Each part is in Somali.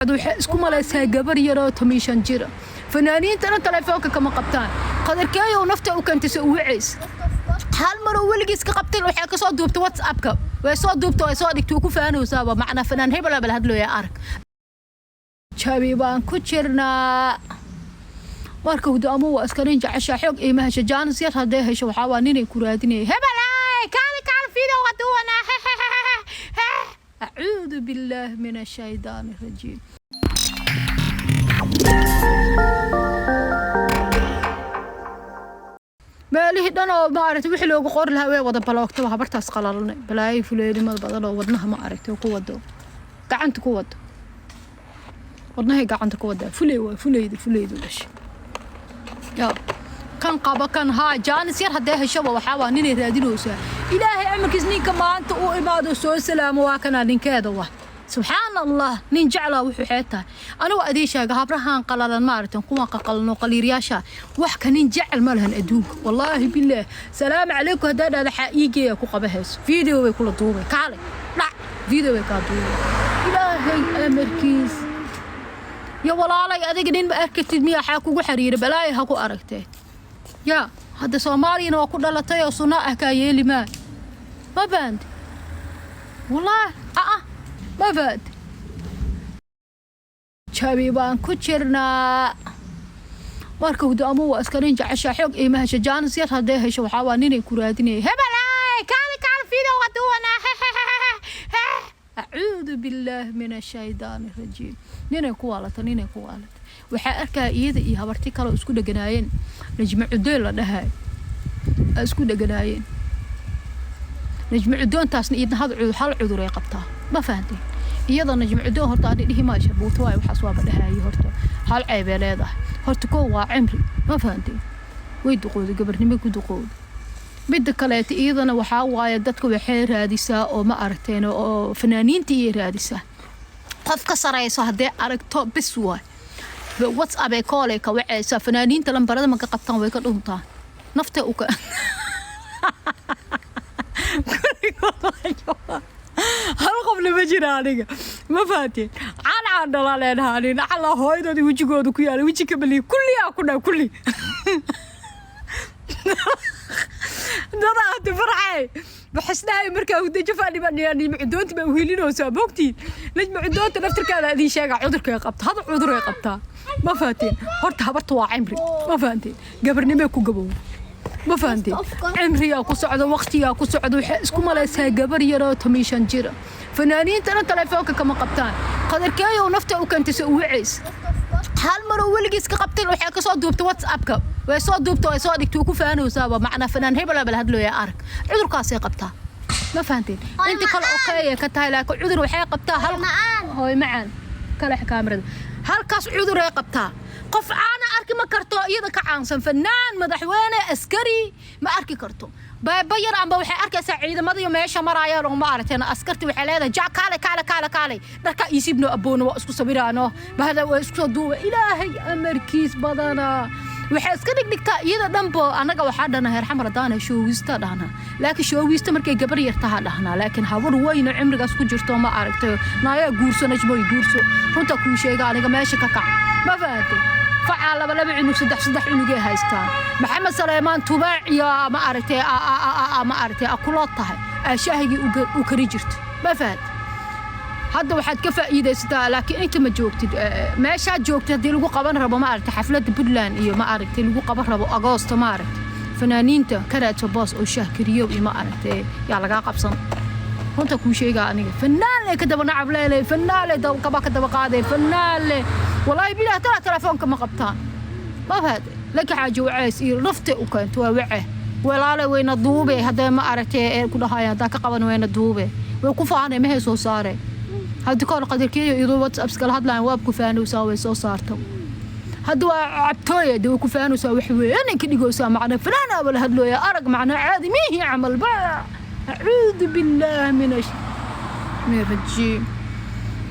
Waxay isku malaysaa gabar yaroo 15 jira. Fanaaniintana telefoonka kama qabtaan. Qadarkeeyow nafta u keentay se u wacays. Hal maroo weligiis ka qabteen, waxay kasoo duubtay WhatsAppka, way soo duubtay, way soo dhigtay, ku faanaysaaba. Macnaa fanaan hebel bal hadlooya. Arag, jabi baan ku jirnaa. Marka huda ama waa iska nin jeceshaa xoog iima hesho. Jaanis yar haddee hesho, waxaa waa ninay ku raadinaya. Hebel ay kaali kaali, video waa duwanaa. Acuudu billaah min ashaydaani rajiim. Meelihii dhan oo maaragtay wixii loogu qori lahaa way wada baloogtaba. Habartaas qalalanay, balaayo, fuleelimada badan oo wadnaha ma aragtay ku wado, gacanta ku wado, wadnahay gacanta ku wadaa. Fuley waa fuleyda, fuleydu dhashay. Ya kan qaba kan haa, jaanis yar haddee heshoba, waxaa waa ninay raadinaysaa. Ilaahay amarkiis, ninka maanta uu imaado, soo salaamo, waa kanaa ninkeeda. Wa subxaan Allah, nin jeclaa wuxuu xee tahay. Anigu adii sheega, habrahan qalalan, maaragtan kuwan qaqalano, qaliiryaasha, wax ka nin jecel ma lahan adduunka. Wallaahi bilaah, salaamu calaykum haddaa dhahda, xaa iigeeya ku qaba hayso, video bay kula duubay. Kaale dhac, video bay kaa duubay. Ilaahay amarkiis yo, walaalay, adiga nin ma arkatid miya? Xaa kugu xariira? Balaayo ha ku aragtee. Yaa hadda Soomaaliyana waa ku dhalatay oo sunno ah, kaa yeeli maa. Ma fahanti? Wallaahi aa, ma fahanti? Jabi baan ku jirnaa. Marka huda ama waa iska nin jeceshaa xoog iima hesho. Jaanis yar haddee hesho, waxaa waa ninay ku raadinaya. Hebel ay kaali kaali, video waa duwanaa. Acuudu billaah min ashaydaani rajiim. Ninay ku waalata, ninay ku waalata. Waxaa arkaya iyada iyo habarti kale oo isku dheganaayeen, Najma Cudoon la dhahay, ay isku dheganaayeen. Najma Cudoontaasna iyadna hal cudur ay qabtaa. Ma fahanteen? Iyada Najma Cudoon horta ani dhihi maayo sharbuuto waayo, waxaas waaba dhahaaye. Horta hal ceebay leedahay. Horta koo waa cimri. Ma fahanteen? Way duqooday, gabarnimo ku duqooday. Midda kaleeta, iyadana waxaa waaye dadka waxay raadisaa oo ma aragteen oo fanaaniinta iyay raadisaa. Qof ka sareyso haddee aragto, bis waay. WhatsApp ee koolay ka waceysaa. Fanaaniinta lambarada ma ka qabtaan, way ka dhuntaan. Nafta u ka hal qofna ma jira aniga. Ma fahanteen? Caan caan dhalaa leenahaa alla hooyadoodii wejigooda ku yaala, weji ka baliya kulli aa ku dhaa kulli dadaati farxay. Baxisnahay markaa hudajo fadhiba. Cudoonta baa uhelinaysaa mogtiin. Najma Cudoonta naftirkaada idin sheega cudurkay qabta, hada cuduray qabtaa. Ma fahanteen? Horta habarta waa cimri. Ma fahanteen? Gabarnimay ku gabow. Ma fahanteen? Cimrigaa ku socdo, waqtigaa ku socdo. Waxay isku malaysaa gabar yaroo 15 jira. Fanaaniintana telefoonka kama qabtaan. Qadarkeeyow nafta u keentay se u wacays. Hal maroo weligiis ka qabteen, waxay kasoo duubtay WhatsAppka, way soo duubtay, way soo dhigtay, ku faanaysaaba. Macnaa fanaan hebel bal hadlooya. Arag, cudurkaasay qabtaa. Ma fahanteen? Inta kale okay ka tahay, laakiin cudur waxay qabtaa hal. Hooy macaan, kale kaamirada. Halkaas cuduray qabtaa. Qof caana arki ma karto iyada ka caansan, fanaan, madaxweyne, askari ma arki karto. Baaba yar amba waxay arkaysaa ciidamada iyo meesha maraayaan oo ma aragteen askarti. Waxay leedahay, ja kaale kaale kaale kaale, dharka iisibno aboono, waa isku sawiraano, bahda waa isku soo duuba. Ilaahay amarkiis badanaa, waxay iska dhigdhigtaa iyada dhanbo. Annaga waxaa dhana heer Xamar haddaana shoowista dhahnaa, laakiin shoowista markay gabar yartaha dhahnaa, laakiin habar weyno cimrigaas ku jirto, ma aragtay? Naayaa guurso, Najmoy, guurso. Runta kuu sheega aniga, meesha ka kac. Ma fahantay? Facaa laba laba cunug, saddex saddex cunugay haystaan. Maxamed Saleemaan Tubaac iyo ma aragtay, ma aragtay, akulood tahay shaahigii u kari jirto. Ma fahantay? Hadda waxaad ka faa'iidaysataa, laakiin inta ma joogtid, meeshaad joogtid haddii lagu qaban rabo, ma aragtay, xafladda Puntland iyo ma aragtay lagu qaban rabo Agoosto, ma aragtay, fanaaniinta ka raadso boos oo shaah kariyo iyo ma aragtay yaa lagaa qabsan. Runta kuu sheegaa aniga, fanaan le ka daba nacab leele, fanaan le kaba ka daba qaaday, fanaan le. Walaahi bilah tala telefoonka ma qabtaan. Ma fahantay? Laki xaaji waceys iyo naftay u keento waa wace. Walaale, wayna duube haddee, ma aragtay, ee ku dhahayaan haddaa ka qaban wayna duube, way ku faanay, mahay soo saare. Haddi kahor qadarkeeyo iyadoo WhatsApp iskala hadlayan waab ku faanaysaa, way soo saarto. Hadda waa cabtooya de, way ku faanaysaa, wax weyn ka dhigaysaa. Macna fanaan aba la hadlooya. Arag, macna caadi mihi camal ba. Acuudu billaah min rajiim.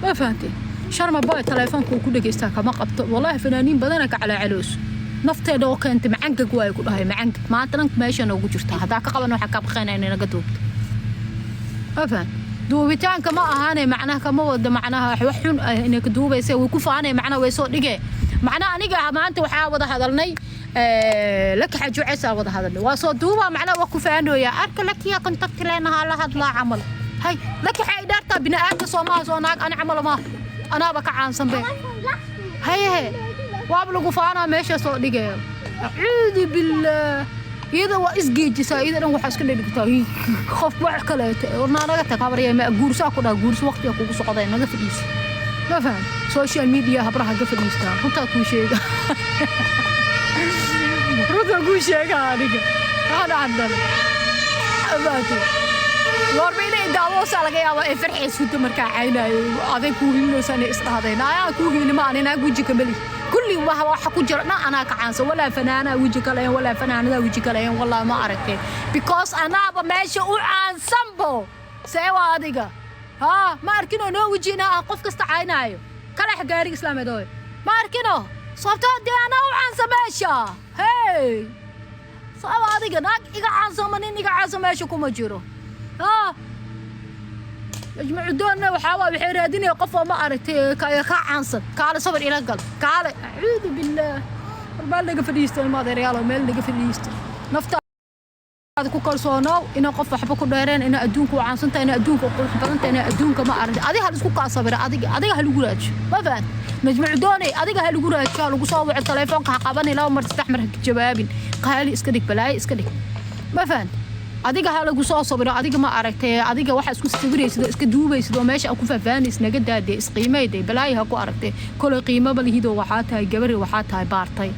Ma fahanteen? Sharma Boy telefoonka uu ku dhegaystaa, kama qabto. Wallaahi fanaaniin badana ka calaacalos. Nafteeda oo keentay macangag waay ku dhahay macangag. Maanta dhan meesha noogu jirtaa. Haddaa ka qaban, waxaa ka baqaynaa inay naga duubto. Ma fahanteen? Duubitaanka ma ahaane, macnaha kama wado, macnaha wax xun ah inay ka duubaysa. Way ku faanay, macnaha way soo dhigee. Macnaha aniga maanta waxaa wada hadalnay Laki Xaaji Waceysaa wada hadalnay, waa soo duubaa, macnaha waa ku faanooyaa. Arka, Lakiya contact leenahaa, la hadlaa camal. Hay, Laki waxay dhaartaa bini'aadka soomaha soo naag ani camal maaha, anaaba ka caansan be. Hayehe, waaba lagu faanaa, meesha soo dhigaya. Acuudu billaah, iyada waa isgeejisaa, iyada dhan waxaa iska dhigtaa qof wax kaleeto. Warnaa naga tag, habarya, ma guursaa ku dhaha? Guurso, waqtiga kugu socday, naga fadhiisa. Ma faham, social media habraha ka fadhiistaa. Runtaa kuu sheega, runtaa kuu sheega. Aniga waxaa dhacan amaate goorma inay daawoosaa laga yaabaa ee farxeys huda markaa caynayo aday kuu hiilinaysaa inay isdhahdeen ayaa kuu hiilima. Ani naag weji kamali kulli waxa ku jira dhan anaa ka caansan. Walaa fanaanaa weji ka lahayn, walaa fanaanadaa weji ka lahayn, walaa ma aragteen, because anaaba meesha u caansanbo. See waa adiga haa, ma arkinoo noo weji inaa ah qof kasta caynaayo kalax gaariga islaameed ooy, ma arkino, sababtoo dee anaa u caansan meesha. Hey, sabab adiga naag iga caansama, nin iga caansan meesha kuma jiro. Haa, Majmuucdoonna waxaa waa waxay raadinaya qof oo ma aragtay ka caansan. Kaale sawir ila gal, kaale. Acuudu billaah, war meel naga fadhiisto, ilma adeeryaalo, meel naga fadhiisto. Naftaada ku kalsoonow ina qof waxba ku dheereen, ina adduunka u caansan tahay, ina adduunka u qurux badan tahay, ina adduunka ma aragtay. Adiga hal isku kaa sabira, adiga ha lagu raajiyo. Ma fahan, Majmuucdooney? Adiga ha lagu raajiyo, ha lagu soo waco, taleefoonka ha qabani, laba mar saddex mar ha jawaabin, qaali iska dhig, balaayo iska dhig. Ma fahan? Adiga ha lagu soo sabiro. Adiga ma aragtay, adiga waxa isku sawiraysid oo iska duubaysid oo meesha ku faahfaahanaysid naga daadee, isqiimeydee, balaayo ha ku aragtay. Kolay qiimaba lihidoo waxaa tahay gabari, waxaa tahay baartay,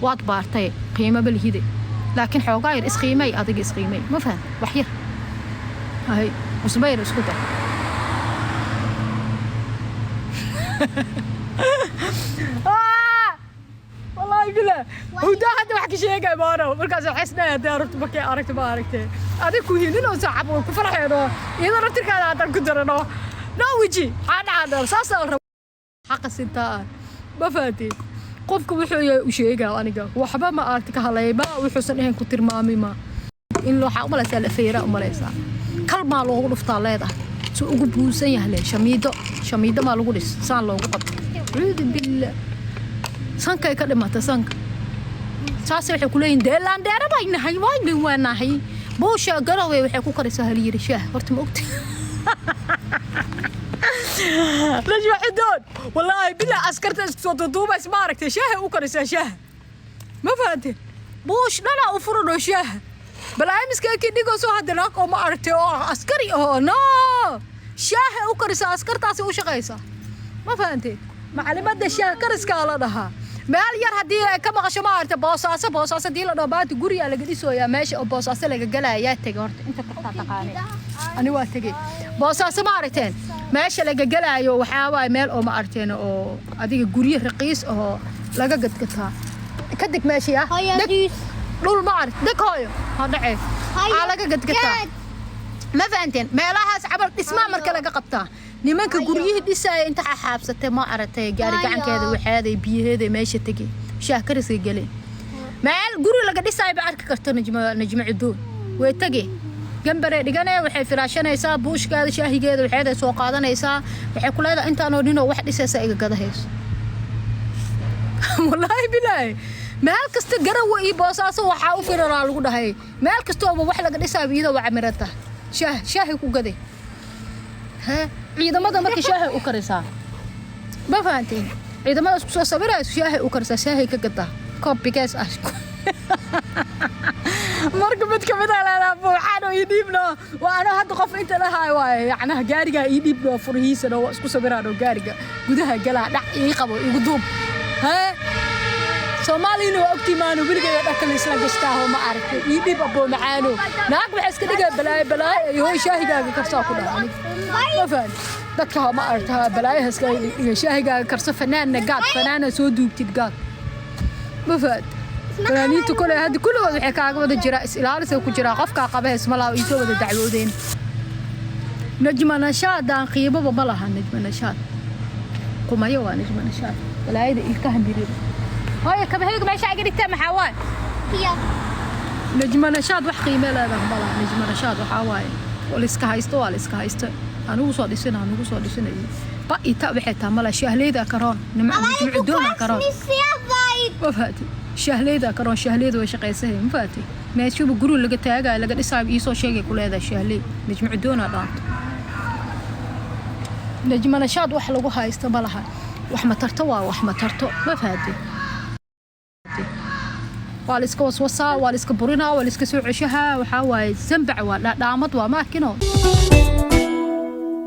waad baartay, qiimaba lihide, laakiin xoogaa yar isqiimey, adiga isqiimey. Ma fahan? Wax yar hay, cusbo yar isku dar. Wallaahi bilaa hudaa hadda wax ka sheegay maano. Markaas waxay isdhahay haddii aragto, markay aragto, ma aragtay, adig ku hilinoo saacab way ku farxeeno, iyadoo naftirkaada haddaan ku darano no weji xaadhaadhal saasaa la rabaa xaqa sintaa ah. Ma fahanteen? Qofka wuxuu yahay u sheegaa. Aniga waxba ma aragti ka hadlayba, wuxuusan ahayn ku tilmaami ma in waxaa u malaysaa la feera u malaysaa kalmaa loogu dhuftaa leedahay si ugu buusan yahay le. Shamiido, shamiido maa lagu dhis, saan loogu qabto. Acuudu billah, sankay ka dhimatay sanka. Saas waxay ku leeyihin dee laandheera bay nahay, wayna waa nahay. Buusha Garowe waxay ku karisaa halyiri shaah. Horta ma ogta, Najma Cidoon? Wallaahi bilaa askarta isku soo duuduubays, ma aragtay, shaaha u karisaa shaaha. Ma fahanteen? Buush dhanaa u furan oo shaaha balaamiska kii dhigoo soo hadda naag oo ma aragtay oo askari ahoo no shaaha u karisaa, askartaasi u shaqaysaa. Ma fahanteen? Macalimadda shaah kariskaa la dhahaa. Meel yar haddii ay ka maqasho, ma aragtay, Boosaaso, Boosaaso haddii la dhaho maanta gurigaa laga dhisooyaa, meesha oo Boosaaso laga galayaa tegay. Horta inta tagtaa taqaanay, ani waa tegey Boosaaso. Ma aragteen meesha laga gelaayo? Waxaa waaye meel oo ma aragteen oo adiga guryo raqiis oo laga gadgataa. Ka deg meeshii ah. Hooyo, deg dus. Dhul ma arag, deg hooyo, ha dhacee. Hooyo, aa laga gadgataa. Dad. Ma fahanteen? Meelahaas camal dhismaa marka laga qabtaa nimanka Hooyo. guryihii dhisaaya inta xaabsatay, ma aragtay, gaari Hooyo. gacankeeda waxeeday biyaheeda meesha tegay, shaah kariska gelay. Meel guri laga dhisaayo ba arki karto Najma, Najma Cidoon way tegay, gambaree dhiganee, waxay firaashanaysaa buushkeeda, shaahigeeda waxeeday soo qaadanaysaa. Waxay ku leedahay intaanoo ninoo wax dhisaysa iga gadahayso. Wallaahi bilaahi, meel kasta Garawa iyo Boosaaso waxaa u firaraa lagu dhahay. Meel kastooba wax laga dhisaayo iyadoo waa camiran tahay, shaah shaahi ku gaday. He, ciidamada marka shaahay u karisaa. Ma fahanteen? Ciidamada isku soo sawirayso shaahay u karisaa, shaahay ka gadaa, koob bigees ah. Marka mid kamid a leedaha buuxaan oo ii dhiibno, waa anoo hadda qof inta lahaay waaye, yacnaha gaarigaa ii dhiibno, furihiisana waa isku sawiraan oo gaariga gudaha galaa, dhac ii qabo, igu duub. Hee, Soomaaliyana waa ogtii maano weligeeda dharka la isla gashtaaho. Ma aragtay? Ii dhiib aboo macaano. Naag waxay iska dhigaya balaayo balaayo iyo hooy shaahigaaga karsaa ku dhaha. Aniga ma fahan dadka, ma aragta, balaayaha iska dhiga, shaahigaaga karso, fanaanna gaad, fanaana soo duubtid gaad. Ma fahan? Fanaaniinta kole hadda kulligood waxay kaaga wada jiraa is ilaalisay ku jiraa. Qofkaa qaba hees malaa ii soo wada dacwoodeen. Najma Nashaadaan qiimaba ma laha. Najma Nashaad qumayo waa Najma Nashaad, balaayada ilkaha mirira. Hooyo, kabahayga meesha iga dhigtaa maxaa waaye? Here. Najma Nashaad wax qiime leedaha ma laha. Najma Nashaad waxaa waaye waa la iska haysto, waa la iska haysto. Anugu soo dhisina, anugu soo dhisinayo ba ita waxay taa mala shaahleyda karoon Nimco karoon. Mich sehr weit. Ma fahatay? Shaahleyda karoon, shaahleyda way shaqaysahay, ma fahatay? Meeshuba guri laga taagayo, laga dhisaayo, iisoo sheegay ku leedahay shaahley. Najmucudoona dhaanto, Najmanashaad wax lagu haysto ma laha. Wax ma tarto, waa wax ma tarto, ma fahatay? Waa la iska waswasaa, waa la iska burinaa, waa la iska soo ceshahaa. Waxaa waaye zambac, waa dhaadhaamad, waa ma arkino.